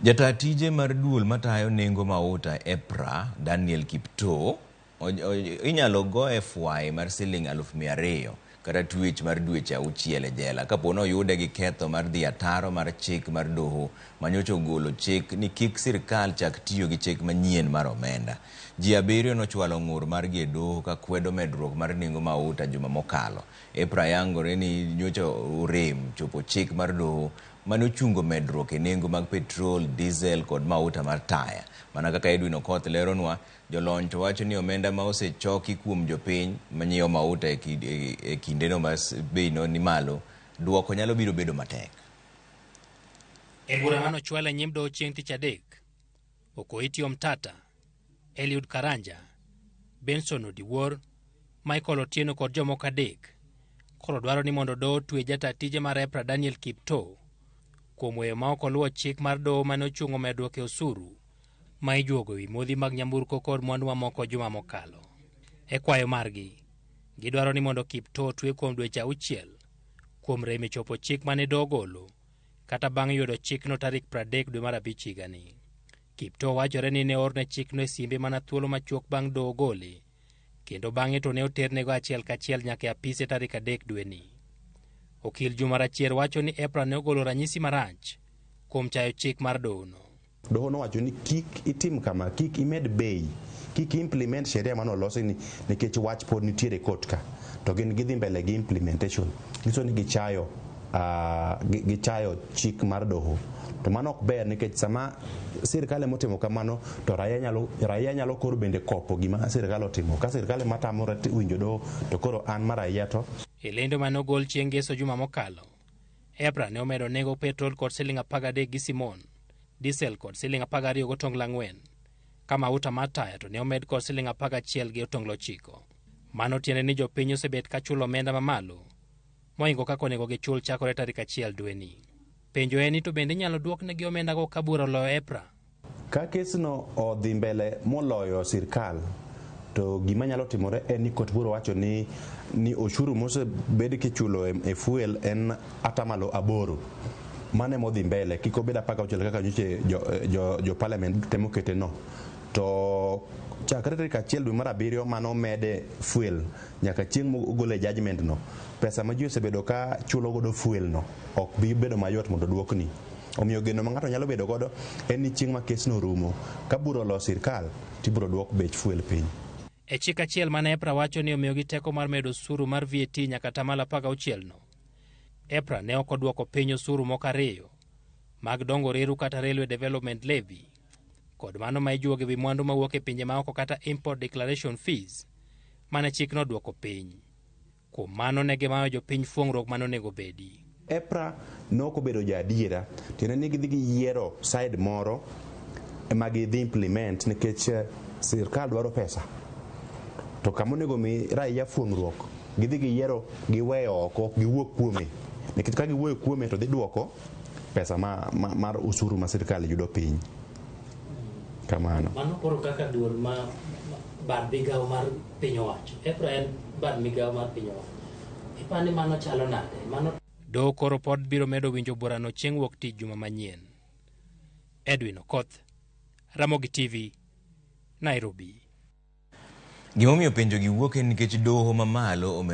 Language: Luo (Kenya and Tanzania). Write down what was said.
Jataa tije mar duol matayo nengo mauta EPRA, Daniel Kiptoo, inyalo goye fwai mar siling 200,000 kata twech mar dweche 6 e jela kapo ni oyude gi ketho mar dhi ataro mar chik mar doho manyocha ogolo chik ni kik sirkal chak tiyo gi chik manyien mar omenda. Ji 7 nochwalo ng'ur margi e doho ka kwedo medruok mar nengo mauta juma mokalo. EPRA yangore ni nyocha orem chopo chik mar doho mane ochungo medruok e nengo mag petrol, diesel kod mauta mar taya. Mana kaka Edwin Okoth leronwa, jolony to wacho ni omenda ma osechoki kuom jopiny manyiewo mauta e kindeno ma bei no ni malo, duoko nyalo biro bedo matek. E bura mane ochwal e nyim doho chieng' tich adek, Okoiti Omtata, Eliud Karanja, Benson Odiwuor, Michael Otieno kod jomoko 3 koro dwaro ni mondo doho otwe jataa tije mar EPRA Daniel Kiptoo kuom weyo ma ok oluwo chik mar doho mane ochungo medruok e osuru ma ijuogo ewi modhi mag nyamburko kod mwandu mamoko juma mokalo. E kwayo margi, gidwaro ni mondo Kiptoo otwe kuom dweche 6 kuom rem e chopo chik mane doho ogolo kata bang' yudo chikno tarik 30 dwe mar 5 higani. Kiptoo wachore ni ne oorne chikno e simbe mana thuolo machuok bang' doho gole, kendo bang'e to ne oternego achiel kachiel nyaka e apise tarik 3 dweni. Okil Juma Rachier wacho ni EPRA ne ogolo ranyisi marach kuom chayo chik mar dohono. Doho nowacho ni kik itim kama, kik imed bei, kik implement sheria mane olosi ni nikech wach pod nitiere court ka. To gin gidhi mbele gi implementation. Nyiso ni gichayo chik mar doho. To mano ok ber nikech sama sirkal ema otimo kamano to raia nyalo koro bende kopo gima sirkal otimo. Ka sirkal ema tamore winjo doho to koro an ma raia to. E lendo mane ogol chieng' ngeso juma mokalo, EPRA ne omedo nengo petrol kod siling 13 gi simon, diesel kod siling 12 gotonglo 4, ka mauta mar taya to ne omed kod siling 11 gi otonglo 9. Mano tiende ni jopiny osebet ka chulo omenda mamalo mohingo kaka onego gichul chakore tarik 1 dweni. Penjo en ni to bende inyalo duoknegi omendago ka bura oloyo EPRA? Ka kesno odhi mbele moloyo sirkal, to gima nyalo timore en ni kot biro wacho ni osuru mosebed kichulo e fuel en atamalo 8. Mano ema odhi mbele, kik obed 16 kaka nyocha jo parliament temo kete no. To chakre tarik 1 dwe mar 7 mane omede fuel nyaka chieng' mogole judgment no, pesa ma ji osebedo ka chulo godo fuel no ok bi bedo mayot mondo duokni. Omiyo geno ma ng'ato nyalo bedo godo en ni chieng' ma kesno orumo, ka bura olo sirkal, tibiro duok bech fuel piny. E chik achiel mane EPRA wacho ni omiyogi teko mar medo osuru mar VAT nyaka atamalo 16 no, EPRA ne ok oduoko piny osuru moko 2 mag dongo reru kata Railway Development Levy kod mano ma ijuogo ewi mwandu mawuok e pinje maoko kata Import Declaration Fees mane chikno oduoko piny. Kuom mano ne gimayo jopiny fuong'ruok mane onego bedi. EPRA ne ok obedo ja adiera, tiende ni gidhi giyiero side moro ema gidhi implement nikech sirkal dwaro pesa. To kama onego mi raia fuong'ruok, gidhi giyiero giweyo oko, ok giwuok kuome. Nikech ka giwuoyo kuome to dhi duoko pesa mar osuru ma sirkal yudo piny. Kamano. Mano koro kaka duol ma bad migawo mar piny owacho. EPRA en bad migawo mar piny owacho. Ipani mano chalo nade? Mano Doho koro pod biro medo winjo burano chieng' wuok tich juma manyien. Edwin Okoth, Ramogi TV, Nairobi. Gimomiyo penjo gi wuok en nikech doho mamalo omedo